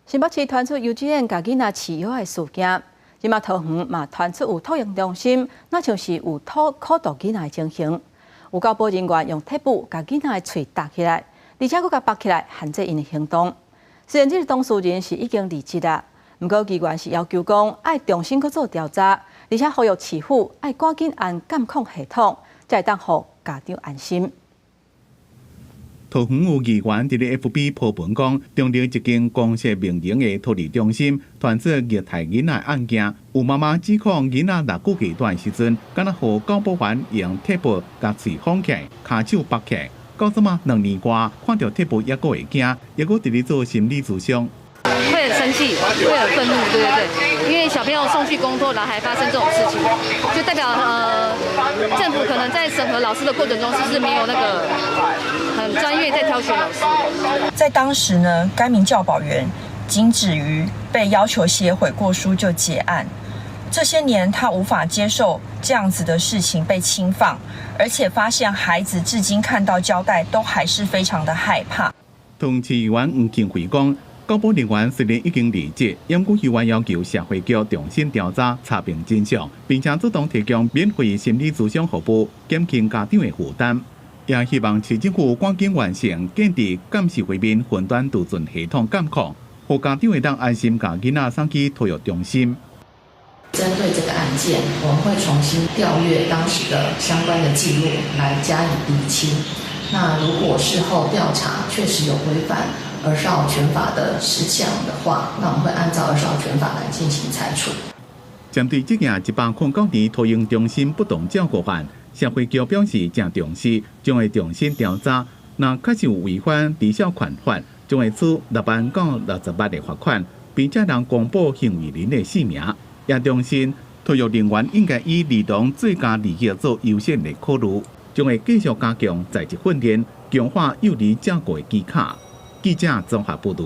新北市傳出幼稚園共囡仔飼藥的事件，這馬桃園嘛傳出有托嬰中心，若像是有托苦毒囡仔的情形。有教保人員用鐵布共囡仔的喙貼起來，而且閣共縛起來，限制𪜶的行動。雖然這個當事人是已經離職啦，毋過議員是要求講愛重新閣做調查，而且呼籲市府愛趕緊安監控系統，才會當予家長安心。桃園有議員佇咧 FB 鋪文講，中壢一間公設民營的托兒中心傳出虐待囡仔案件，有媽媽指控囡仔六個月大的時陣，敢若予教保員用鐵布共喙封起來，跤手縛起來，到這馬2年外，看著鐵布猶閣會驚，猶閣佇咧做心理諮商。會很生氣，會很憤怒，對對對，因為小朋友送去公托，然後還發生這種事情，就代表政府可能在審核老師的過程中，是不是沒有那個很專業在挑選老師？在當時呢，該名教保員僅止於被要求寫悔過書就結案。這些年他無法接受這樣子的事情被輕放，而且發現孩子至今看到膠帶都還是非常的害怕。桃園市議員黃慶惠講，教保人員雖然已經離職，毋過議員要求社會局重新調查查明真相，並且主動提供免費心理諮商服務，減輕家長的負擔。也希望市政府趕緊完成建置監視畫面雲端儲存系統監控，予家長會當安心共囡仔送去托育中心。針對這個案件，我們會重新調閱當時的相關的記錄來加以釐清。那如果事後調查確實有違反兒少權法的事項的話，那我們會按照兒少權法來進行裁處。針對這件109年托嬰中心不當照顧案，社會局表示誠重視，將會重新調查。若確實有違反兒少權法，將會處6萬到60萬的罰款，並且人公布行為人的姓名。也重申托育人員應該以兒童最佳利益做優先的考慮，將會繼續加強在職訓練，強化幼兒照顧的技巧。記者綜合報導。